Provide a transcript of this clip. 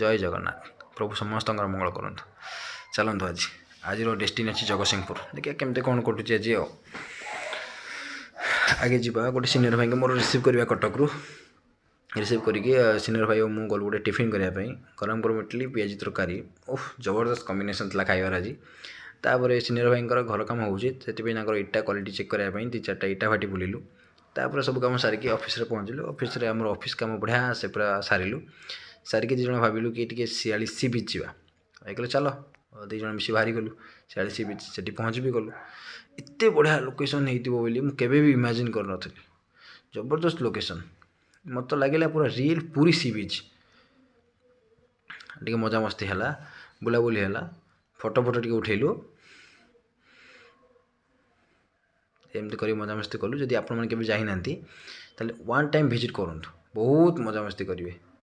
ଜୟ ଜଗନ୍ନାଥ। ପ୍ରଭୁ ସମସ୍ତଙ୍କର ମଙ୍ଗଳ କରନ୍ତୁ। ଚାଲନ୍ତୁ, ଆଜିର ଡେଷ୍ଟିନି ଅଛି ଜଗତସିଂହପୁର। ଦେଖିବା କେମିତି କ'ଣ କଟୁଛି ଆଜି। ଆଉ ଆଗେ ଯିବା ଗୋଟେ ସିନିୟର ଭାଇଙ୍କୁ ମୋର ରିସିଭ୍ କରିବା କଟକରୁ। ରିସିଭ୍ କରିକି ସିନିୟର ଭାଇ ଆଉ ମୁଁ ଗଲୁ ଗୋଟେ ଟିଫିନ୍ କରିବା ପାଇଁ। ଗରମ ଗରମ ଇଡ଼ଲି, ପିଆଜି ତରକାରୀ, ଓଃ ଜବରଦସ୍ତ କମ୍ବିନେସନ୍ ଥିଲା ଖାଇବାର ଆଜି। ତାପରେ ସିନିୟର ଭାଇଙ୍କର ଘର କାମ ହେଉଛି, ସେଥିପାଇଁ ତାଙ୍କର ଇଟା କ୍ୱାଲିଟି ଚେକ୍ କରିବା ପାଇଁ 2 4ଟା ଇଟା ଭାଟି ବୁଲିଲୁ। ତାପରେ ସବୁ କାମ ସାରିକି ଅଫିସରେ ପହଞ୍ଚିଲୁ। ଅଫିସରେ ଆମର ଅଫିସ କାମ ବଢ଼ିଆ ସେ ପୁରା ସାରିଲୁ। ସାରିକି 2 ଜଣ ଭାବିଲୁ କି ଟିକେ ଶିଆଳି ସି ବିଚ୍ ଯିବା। ଭାଇ କହିଲେ ଚାଲ, 2 ଜଣ ମିଶି ବାହାରି ଗଲୁ ଶିଆଳି ସି ବିଚ୍। ସେଠି ପହଞ୍ଚି ବି ଗଲୁ। ଏତେ ବଢ଼ିଆ ଲୋକେସନ୍ ହେଇଥିବ ବୋଲି ମୁଁ କେବେ ବି ଇମାଜିନ୍ କରିନଥିଲି। ଜବରଦସ୍ତ ଲୋକେସନ୍, ମୋତେ ଲାଗିଲା ପୁରା ରିଏଲ୍ ପୁରୀ ସି ବିଚ୍। ଟିକେ ମଜାମସ୍ତି ହେଲା, ବୁଲାବୁଲି ହେଲା, ଫଟୋ ଫଟୋ ଟିକେ ଉଠେଇଲୁ, ଏମିତି କରି ମଜାମସ୍ତି କଲୁ। ଯଦି ଆପଣମାନେ କେବେ ଯାଇନାହାନ୍ତି, ତାହେଲେ ୱାନ୍ ଟାଇମ୍ ଭିଜିଟ୍ କରନ୍ତୁ, ବହୁତ ମଜାମସ୍ତି କରିବେ।